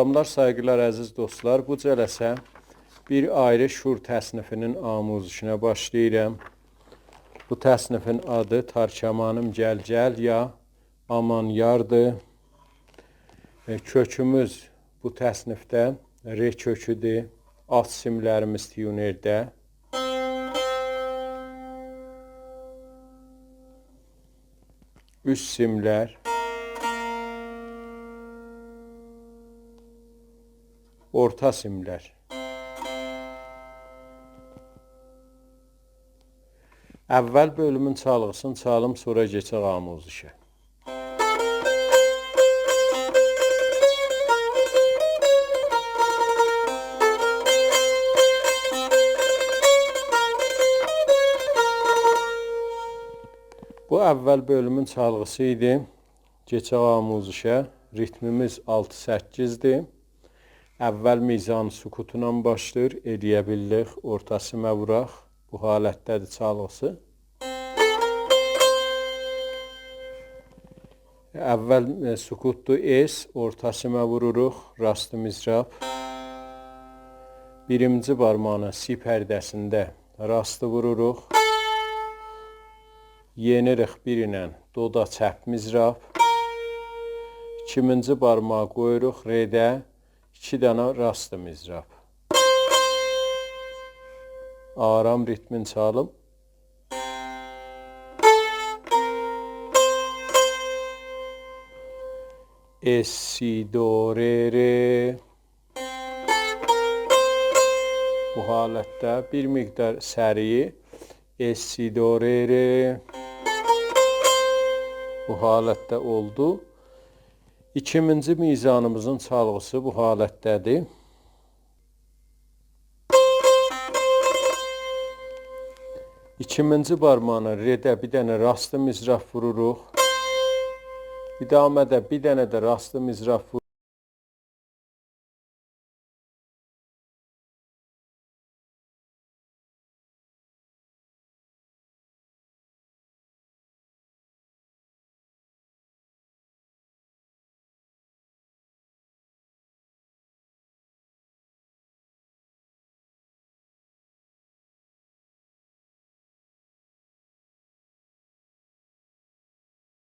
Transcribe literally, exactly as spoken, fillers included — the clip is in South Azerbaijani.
سلاملار، سایغیلار، عزیز دوستلار. بو جلسه بیر آیری شور تصنیفینین آموزشینه باشلاییرام. بو تصنیفین آدی «تارکمانیم گل گل» یا «آمان یار»دیر. ائ، کؤکوموز بو تصنیفده ر کؤکودور. آلت سیملریمیز تیونرده. اوست سیملر. اورتا سیملر. اول بؤلومون چالغیسینی چالیم، سونرا کئچک آموزشه. بو اول بؤلومون چالغیسی ایدی. کئچک آموزشه. ریتمیمیز آلتی سککیزدیر. اول میزان سکوتلا باشلاییر. ائلیه بیللیک اورتا سیمه ووراق. بو حالتده‌دیر چالغیسی. اول، ائ، سکوتدور، اس، اورتا سیمه ووروروق، راست مضراب. بیرینجی بارماغینان سی پرده‌سینده راست ووروروق. یئنیریک بیر ایله دودا، چپ مضراب. ایکیمینجی بارماغی قویوروق رده، ایکی دنه راست مضراب. آرام ریتمین چالیم. اس، سی، دو، ر، ر. بو حالتده بیر مقدار سریع. اس، سی، دو، ر، ر. بو حالتده اولدو. ایکیمینجی میزانیمیزین چالغیسی بو حالتده‌دیر. ایکیمینجی بارماغینان رده بیر دنه راست مضراب ووروروق. ادامه‌ده بیر دنه ده راست مضراب ووروروق.